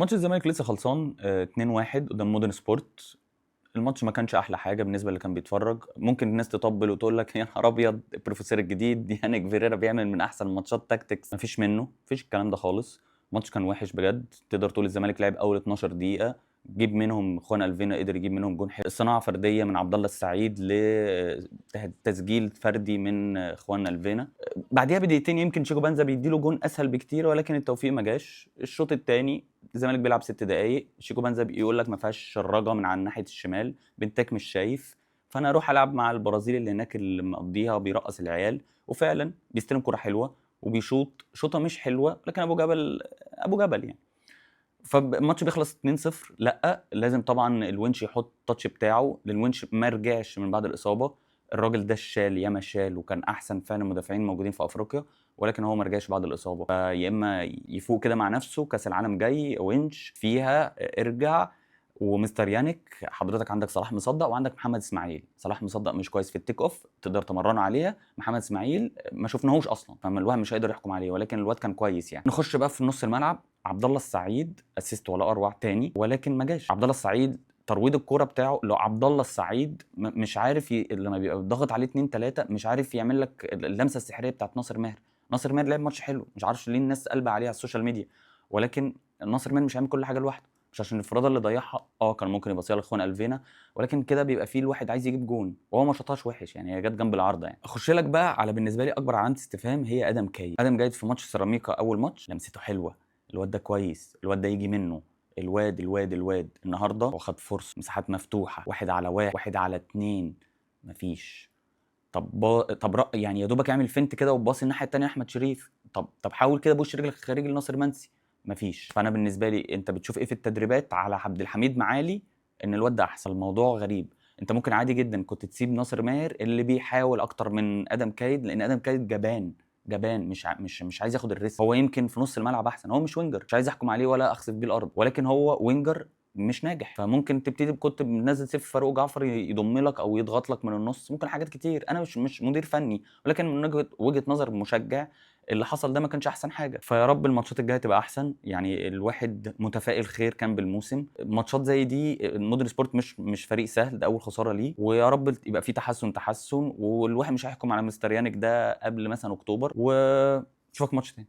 ماتش الزمالك لسه خلصان 2-1 قدام مودرن سبورت. الماتش ما كانش احلى حاجة بالنسبة اللي كان بيتفرج. ممكن الناس تطبل وتقول لك يا نهار ابيض البروفيسور الجديد يانيك فيريرا بيعمل من احسن الماتشات tactics. مفيش منه، مفيش الكلام ده خالص. الماتش كان وحش بجد. تقدر تقول الزمالك لعب اول 12 دقيقة، جيب منهم خوان الفينا، قدر يجيب منهم جون حلو، صناعة فردية من عبد الله السعيد لتسجيل فردي من خوان الفينا. بعديها بدقيقتين يمكن شيكو بانزا بيديله جون اسهل بكتير، ولكن التوفيق ما جاش. الشوط الثاني الزمالك بيلعب 6 دقايق، شيكو بانزا بيقول لك ما فيهاش شراجه من على ناحية الشمال، بنتك مش شايف، فانا اروح العب مع البرازيلي اللي هناك اللي مقضيها بيرقص العيال. وفعلا بيستلم كره حلوة وبيشوط شوطه مش حلوة، لكن ابو جبل ابو جبل يعني. فالماتش بيخلص 2-0. لا، لازم طبعا الونش يحط ال touch بتاعه. الونش ما رجعش من بعد الاصابة. الراجل ده شال ياما شال، وكان احسن فعلا مدافعين موجودين في افريقيا، ولكن هو ما رجعش بعد الاصابة. فيا اما يفوق كده مع نفسه، كاس العالم جاي ونش فيها ارجع. ومستر يانيك حضرتك عندك صلاح مصدق وعندك محمد اسماعيل. صلاح مصدق مش كويس في ال take off، تقدر تمرنه عليها. محمد اسماعيل ما شفناهوش اصلا، فالواحد مش هيقدر يحكم عليه، ولكن الواد كان كويس يعني. نخش بقى في نص الملعب. عبد الله السعيد assist ولا اروع تاني، ولكن ما جاش. عبد الله السعيد ترويض الكورة بتاعه، لو عبد الله السعيد مش عارف لما بيبقى ضاغط عليه 2 3 مش عارف يعمل لك اللمسة السحريه بتاعت ناصر ماهر. ناصر ماهر لعب ماتش حلو، مش عارف ليه الناس قلبه عليه على ال social media، ولكن ناصر ماهر مش هيعمل كل حاجة لوحده. مش عشان الانفراده اللي ضيعها كان ممكن يبقى صالح خوان الفينا، ولكن كده بيبقى فيه الواحد عايز يجيب جون، وهو ما شاطهاش وحش يعني، هي جت جنب العارضة يعني. اخش لك بقى على بالنسبة لي اكبر علامة استفهام هي ادم كايد. ادم كايد في ماتش سيراميكا اول ماتش لمسته حلوة، الواد ده كويس، الواد ده يجي منه، الواد الواد الواد النهارده واخد فرصة، مساحات مفتوحة، واحد على واحد، واحد على اتنين، مفيش. طب يعني يا دوبك اعمل feint كده وباص الناحية الثانية احمد شريف. طب حاول كده بوش رجلك خارجي لناصر منسي، مفيش. فانا بالنسبة لي انت بتشوف ايه في التدريبات على عبد الحميد معالي ان الواد ده احسن؟ الموضوع غريب. انت ممكن عادي جدا كنت تسيب ناصر ماهر اللي بيحاول اكتر من ادم كايد، لان ادم كايد جبان جبان، مش ع... مش مش عايز ياخد ال risk. هو يمكن في نص الملعب احسن، هو مش winger، مش عايز احكم عليه ولا اخسف بيه الارض، ولكن هو winger مش ناجح. فممكن تبتدي كنت منزل سيف فاروق جعفر يضم لك او يضغط لك من النص، ممكن حاجات كتير. انا مش مدير فني، ولكن من وجهه نظر مشجع اللي حصل ده ما كانش احسن حاجة. فيا رب الماتشات الجاية تبقى احسن يعني. الواحد متفائل خير كان بالموسم. ماتشات زي دي مودرن سبورت مش فريق سهل، ده اول خسارة ليه، ويا رب يبقى في تحسن تحسن. والواحد مش هيحكم على مستر يانيك ده قبل مثلا اكتوبر. واشوفك ماتش تاني.